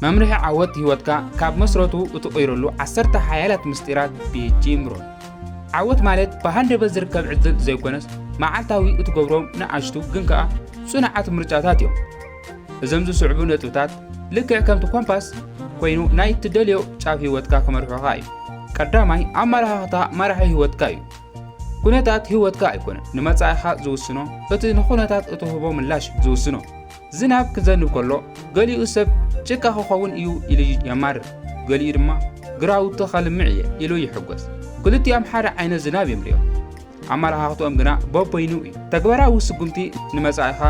መምርሒ ዓወት ህይወትካ ካብ መስረቱ እትቕይረሉ ዓሰርተ ሓያላት ምስጢራት ብጂም ሮን። ዓወት ማለት ብሃንደበት ዝርከብ ዕድል ዘይኮነስ፣ መዓልታዊ እትገብሮም ንኣሽቱ ግን ከኣ ጽኑዓት ምርጫታት እዮም። እዞም ዝስዕቡ ነጥብታት ልክዕ ከምቲ ኮምፓስ ኮይኑ ናይ ትደልዮ ጫፍ ህይወትካ ክመርሑኻ እዩ። ቀዳማይ፣ ኣመለኻኽታ መራሒ ህይወትካ እዩ። ኩነታት ህይወትካ ኣይኮነን ንመጻኢኻ ዝውስኖ፣ እቲ ንኹነታት እትህቦ ምላሽ ዝውስኖ። ዝናብ ክዘንብ ከሎ፣ ገሊኡ ሰብ ጭቃ ክኸውን እዩ ኢሉ የማርር፣ ገሊኡ ድማ ግራውቲ ከልምዕ እየ ኢሉ ይሕጎስ። ክልቲኦም ሓደ ዓይነት ዝናብ እዮም ሪኦም፣ ኣመለኻኽትኦም ግና በበይኑ እዩ። ተግባራዊ ስጉምቲ ንመጻኢኻ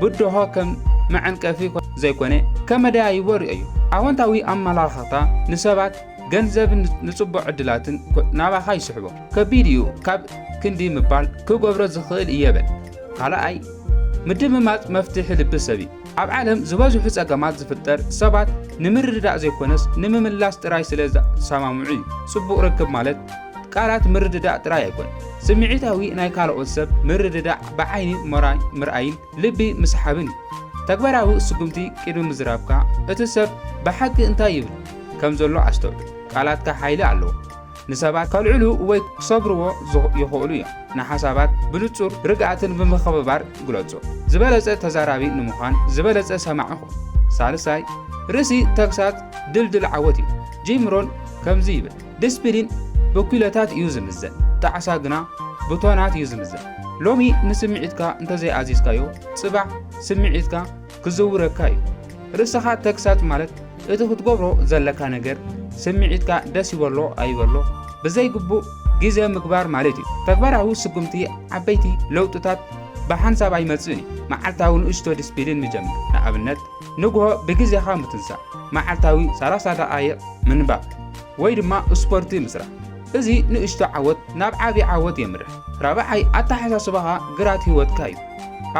ብድሆ ከም መዐንቀፊ ዘይኮነ፣ ከም መደያይቦ ርእዮ እዩ። ኣወንታዊ ኣመለኻኽታ ንሰባት፣ ገንዘብን ንጽቡቕ ዕድላትን ኮ-፣ ናባኻ ይስሕቦ። ከቢድ እዩ ካብ ክንዲ ምባል ክገብሮ ዝኽእል እየ በል። ካልኣይ፣ ምድምማጽ መፍትሒ ልቢ ሰብ እዩ። ኣብ ዓለም ዝበዝሑ ጸገማት ዝፍጠር ሰባት ንምርድዳእ ዘይኮነስ ንምምላስ ጥራይ ስለ ዝሰማምዑ እዩ። ጽቡቕ ርክብ ማለት ቃላት ምርድዳእ ጥራይ ኣይኮን። ስምዒታዊ ናይ ካልኦት ሰብ ምርድዳእ ብዓይኒ ሞራይ ምርኣይን ልቢ ምስሓብን እዩ። ተግባራዊ ስጉምቲ ቅድሚ ምዝራብካ እቲ ሰብ ብሓቂ እንታይ ይብል ከም ዘሎ ኣስተውዕል። ቃላትካ ሓይሊ ኣለዎ። ንሰባት ከልዕሉ ወይ ክሰብርዎ ዝ-፣ ይኽእሉ እዮም። ንሓሳባት ብንጹር ርግኣትን ብምኽብባር ግለጾ። ዝበለጸ ተዛራቢ ንምዃን ዝበለጸ ሰማዒ ኹን። ሳልሳይ፣ ርእሲ ተግሳጽ ድልድል ዓወት እዩ። ጂም ሮን ከምዚ ይብል፣ ዲስፕሊን ብኪሎታት እዩ ዝምዘን፣ ጣዕሳ ግና ብቶናት እዩ ዝምዘን። ሎሚ ንስምዒትካ እንተዘይኣዚዝካዮ፣ ጽባሕ ስምዒትካ ክዝውረካ እዩ። ርእስኻ ተግሳጽ ማለት እቲ ክትገብሮ ዘለካ ነገር ስምዒትካ ደስ ይበሎ ኣይበሎ ብዘይ ግቡእ ግዜ ምግባር ማለት እዩ። ተግባራዊ ስጉምቲ ዓበይቲ ለውጥታት ብሓንሳብ ኣይመጽእን እዩ። መዓልታዊ ንእሽቶ ዲስፕሊን ምጀምር። ንኣብነት፣ ንግሆ ብግዜኻ ምትንሳእ፣ መዓልታዊ ሰላሳ ደቓይቕ ምንባብ፣ ወይ ድማ ስፖርቲ ምስራሕ። እዚ ንእሽቶ ዓወት ናብ ዓቢ ዓወት የምርሕ። ራብዓይ፣ ኣተሓሳስባኻ ግራት ህይወትካ እዩ።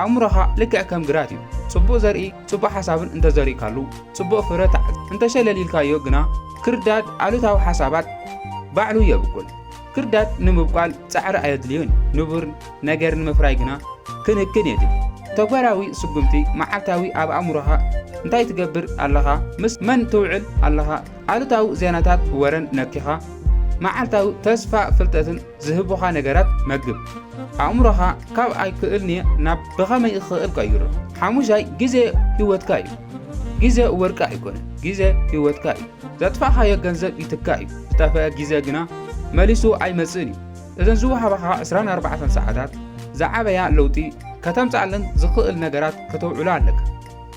ኣእምሮኻ ልክዕ ከም ግራት እዩ። ጽቡቕ ዘርኢ ጽቡቕ ሓሳብን እንተዘሪእካሉ፣ ጽቡቕ ፍረ ተዓጽድ። እንተሸለሊልካዮ ግና፣ ክርዳድ ኣሉታዊ ሓሳባት ባዕሉ የብቁል። ክርዳድ ንምብቋል ጻዕሪ ኣየድልዮን እዩ። ንቡር ነገር ንምፍራይ ግና ክንክን የድሊ። ተግባራዊ ስጉምቲ መዓልታዊ ኣብ ኣእምሮኻ እንታይ ትገብር ኣለኻ፣ ምስ መን ትውዕል ኣለኻ፣ ኣሉታዊ ዜናታት ወረን ነኪኻ፣ መዓልታዊ ተስፋ ፍልጠትን ዝህቡኻ ነገራት መግብ። ኣእምሮኻ ካብ ኣይክእልን'የ ናብ ብኸመይ እኽእል ቀይሮ። ሓሙሻይ፣ ግዜ ህይወትካ እዩ። ግዜ ወርቂ ኣይኮነን፣ ግዜ ህይወትካ እዩ። ዘጥፋእኻዮ ገንዘብ ይትካእ እዩ፣ ዝጠፍአ ግዜ ግና መሊሱ ኣይመጽእን እዩ። እዘን ዝወሃባኻ ዕስራን ኣርባዕተን ሰዓታት ዝዓበያ ለውጢ ከተምጽኣለን ዝኽእል ነገራት ከተውዕሎ ኣለካ።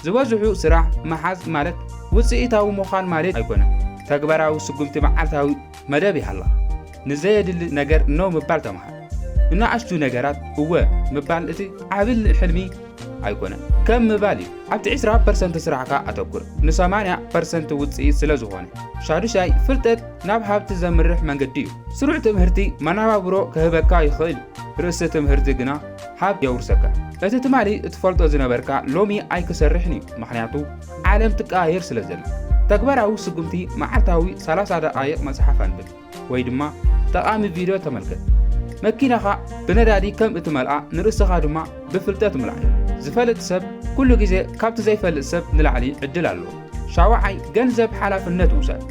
ዝበዝሑ ስራሕ ምሓዝ ማለት ውጽኢታዊ ምዃን ማለት ኣይኮነን። ተግባራዊ ስጉምቲ መዓልታዊ መደብ ይሃልኻ። ንዘየድሊ ነገር ኖ ምባል ተምሃር። ንንኣሽቱ ነገራት እወ ምባል እቲ ዓቢ ሕልሚ ኣይኮነን፣ ከም ምባል እዩ። ኣብቲ ዕስራ ፐርሰንት ስራሕካ ኣተኩር፣ ንሰማንያ ፐርሰንት ውጽኢት ስለ ዝኾነ። ሻዱሻይ፣ ፍልጠት ናብ ሃብቲ ዘምርሕ መንገዲ እዩ። ስሩዕ ትምህርቲ መነባብሮ ክህበካ ይኽእል እዩ፣ ርእሲ ትምህርቲ ግና ሃብቲ የውርሰካ። እቲ ትማሊ እትፈልጦ ዝነበርካ ሎሚ ኣይክሰርሕን እዩ፣ ምኽንያቱ ዓለም ትቀያየር ስለ ዘላ። ተግባራዊ ስጉምቲ፣ መዓልታዊ ሰላሳ ደቓይቕ መጽሓፍ ኣንብብ። ወይ ድማ ጠቓሚ ቪድዮ ተመልከት። መኪናኻ ብነዳዲ ከም እትመልኣ ንርእስኻ ድማ ብፍልጠት ምልኣ እዩ። ዝፈልጥ ሰብ ኩሉ ግዜ ካብቲ ዘይፈልጥ ሰብ ንላዕሊ ዕድል ኣለዎ። ሻውዓይ፣ ገንዘብ ሓላፍነት ውሰድ።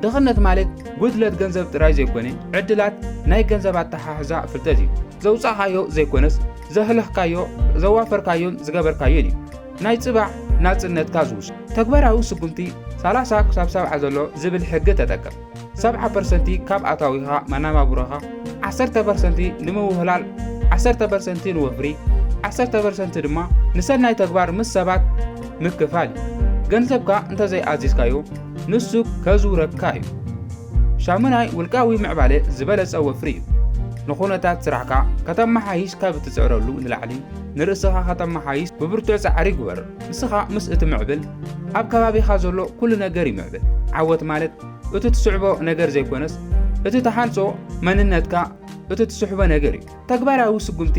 ድኽነት ማለት ጉድለት ገንዘብ ጥራይ ዘይኮነ፣ ዕድላት ናይ ገንዘብ ኣተሓሕዛ ፍልጠት እዩ። ዘውጻእካዮ ዘይኮነስ፣ ዘህለኽካዮ፣ ዘዋፈርካዮን ዝገበርካዮን እዩ ናይ ጽባሕ ናጽነትካ ዝውስን። ተግባራዊ ስጉምቲ ሰላሳ ክሳብ ሰብዓ ዘሎ ዝብል ሕጊ ተጠቀም። ሰብዓ ፐርሰንት ካብ ኣታዊኻ መነባብሮኻ፣ ዓሰርተ ፐርሰንት ንምውህላል፣ ዓሰርተ ፐርሰንት ንወፍሪ፣ ዓሰርተ ፐርሰንት ድማ ንሰናይ ተግባር ምስ ሰባት ምክፋል እዩ። ገንዘብካ እንተዘይኣዚዝካዮ ንሱ ከዝውረካ እዩ። ሻሙናይ፣ ውልቃዊ ምዕባለ ዝበለጸ ወፍሪ እዩ። ንኹነታት ስራሕካ ከተመሓይሽ ካብ እትጽዕረሉ ንላዕሊ ንርእስኻ ከተመሓይሽ ብብርቱዕ ጻዕሪ ግበር። ንስኻ ምስ እትምዕብል ኣብ ከባቢኻ ዘሎ ኩሉ ነገር ይምዕብል። ዓወት ማለት እቲ ትስዕቦ ነገር ዘይኮነስ፣ እቲ ትሃንጾ መንነትካ እቲ ትስሕቦ ነገር እዩ። ተግባራዊ ስጉምቲ፣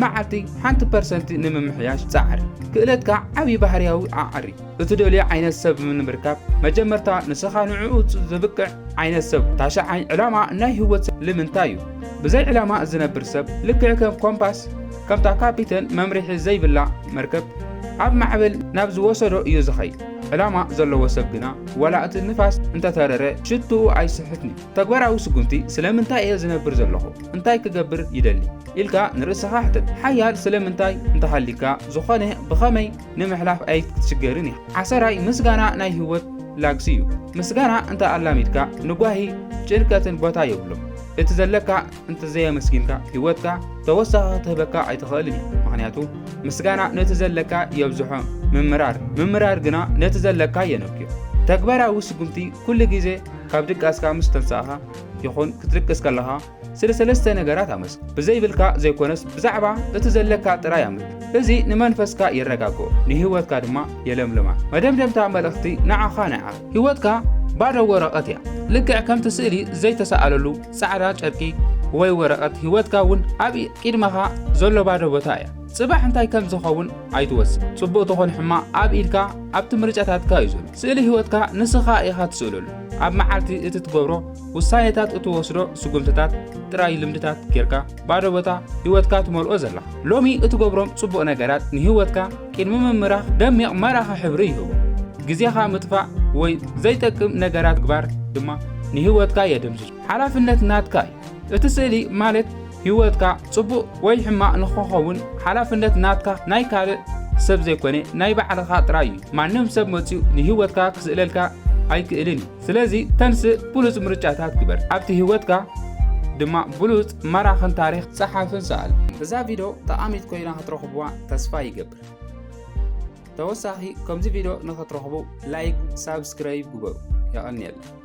መዓልቲ ሓንቲ ፐርሰንት ንምምሕያሽ ጻዕር። ክእለትካ ዓቢ ባህርያዊ ኣዕሪ። እትደልዮ ዓይነት ሰብ ንምርካብ፣ መጀመርታ ንስኻ ንዕኡ ዘብቅዕ ዓይነት ሰብ። ታሽዓይ፣ ዕላማ ናይ ህይወት ልምንታይ እዩ? ብዘይ ዕላማ ዝነብር ሰብ፣ ልክዕ ከም ኮምፓስ፣ ከምታ ካፒተን መምርሒ ዘይብላ መርከብ፣ ኣብ ማዕበል ናብ ዝወሰዶ እዩ ዝኸይድ። ዕላማ ዘለዎ ሰብ ግና ዋላ እቲ ንፋስ እንተተረረ ሽትኡ ኣይስሕትን እዩ። ተግባራዊ ስጉምቲ ስለምንታይ እየ ዝነብር ዘለኹ? እንታይ ክገብር ይደሊ? ኢልካ ንርእስኻ ሕተት። ሓያል ስለምንታይ እንተሃሊካ ዝኾነ ብኸመይ ንምሕላፍ ኣይትሽገርን ኢኻ። ዓሰራይ ምስጋና ናይ ህይወት ላግሲ እዩ። ምስጋና እንተ ኣላሚድካ ንጓሂ ጭንቀትን ቦታ የብሎም። እቲ ዘለካ እንተዘየመስጊንካ ህይወትካ ተወሳኺ ክትህበካ ኣይትኽእልን እዩ። ምኽንያቱ ምስጋና ነቲ ዘለካ የብዝሖ፣ ምምራር ምምራር ግና ነቲ ዘለካ የነክዮ። ተግባራዊ ስጉምቲ ኩሉ ግዜ ካብ ድቃስካ ምስ ተንሳእኻ ይኹን ክትድቅስ ከለኻ ስለ ሰለስተ ነገራት ኣመስግን። ብዘይብልካ ዘይኮነስ ብዛዕባ እቲ ዘለካ ጥራይ ኣመስግን። እዚ ንመንፈስካ የረጋግኦ፣ ንህይወትካ ድማ የለምልማ። መደምደምታ መልእኽቲ ንዓኻ ንዓኺ። ህይወትካ ባዶ ወረቐት እያ። ልክዕ ከምቲ ስእሊ ዘይተሰኣለሉ ጻዕዳ ጨርቂ ወይ ወረቐት ህይወትካ እውን ኣብ ቅድመኻ ዘሎ ባዶ ቦታ እያ። ጽባሕ እንታይ ከም ዝኸውን ኣይትወስን። ጽቡቕ ትኹን ሕማቕ ኣብ ኢድካ ኣብቲ ምርጫታትካ እዩ ዘሎ። ስእሊ ህይወትካ ንስኻ ኢኻ ትስእለሉ። ኣብ መዓልቲ እቲ ትገብሮ ውሳኔታት እትወስዶ ስጉምትታት ጥራይ ልምድታት ጌርካ ባዶ ቦታ ህይወትካ ትመልኦ ዘላ። ሎሚ እትገብሮም ጽቡቕ ነገራት ንህይወትካ ቅድሚ ምምራኽ ደሚቕ መራኺ ሕብሪ ይህቦ። ግዜኻ ምጥፋእ ወይ ዘይጠቅም ነገራት ግባር ድማ ንህይወትካ የደምስሶ። ሓላፍነት ናትካ እዩ። እቲ ስእሊ ማለት ህይወትካ ጽቡቕ ወይ ሕማቕ ንኽኸውን ሓላፍነት ናትካ፣ ናይ ካልእ ሰብ ዘይኮነ ናይ ባዕልኻ ጥራይ እዩ። ማንም ሰብ መጺኡ ንህይወትካ ክስእለልካ ኣይክእልን እዩ። ስለዚ ተንስእ፣ ብሉጽ ምርጫታት ግበር። ኣብቲ ህይወትካ ድማ ብሉጽ መራኽን ታሪኽ ጸሓፍን ሰኣል። እዛ ቪድዮ ጠቓሚት ኮይና ክትረኽብዋ ተስፋ ይገብር። ተወሳኺ ከምዚ ቪድዮ ንኽትረኽቡ ላይክ፣ ሳብስክራይብ ግበሩ። የቐንየልና።